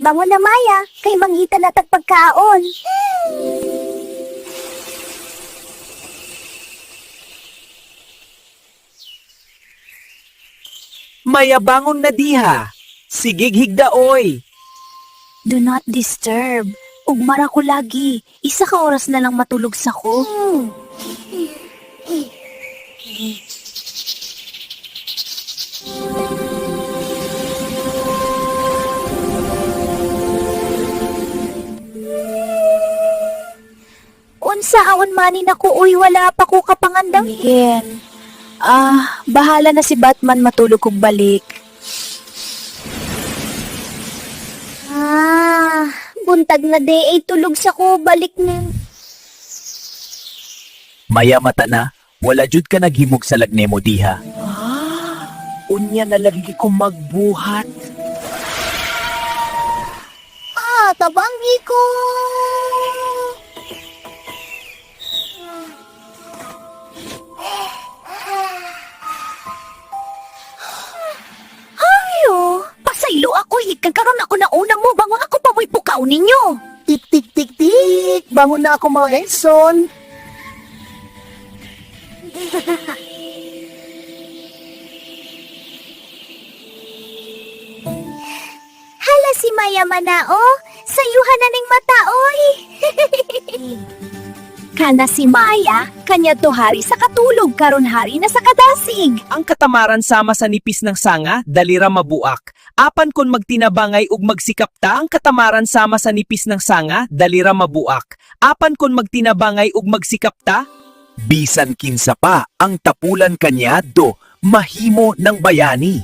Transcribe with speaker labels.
Speaker 1: Bangon na, Maya, kay mangita na tag pagkaon.
Speaker 2: Maya, bangon na diha. Sigig higdaoy.
Speaker 1: Do not disturb. Ugmara ko lagi. Isa ka oras na lang matulog sa ko. Unsa aon mani nako uy, wala pa ko kapangandang. Miguel. Ah, bahala na si Batman, matulog kog balik. Ah, buntag na day ay tulog sa ko balik na.
Speaker 2: Maya, mata na, wala jud ka naghimog sa lagnemo diha. Ah, unya na lagi ko magbuhat.
Speaker 1: Ah, tabangi ko. Ayo, pasaylo ako, higkan karon ako na una mo, bangon ako pa mo'y pukaw ninyo.
Speaker 3: Tik, tik, tik, tik. Bangon na ako, mga Enson.
Speaker 1: Hala si Maya Manao, sayuhan na ning mata, oy. Kana si Maya, kanya to hari sa katulog, karon hari na sa kadasig.
Speaker 2: Ang katamaran sama sa nipis ng sanga, dalira mabuak. Apan kon magtinabangay ug magsikap ta, ang katamaran sama sa nipis ng sanga, dalira mabuak. Apan kon magtinabangay ug magsikap ta, bisan kinsa pa ang tapulan kanyado, mahimo ng bayani.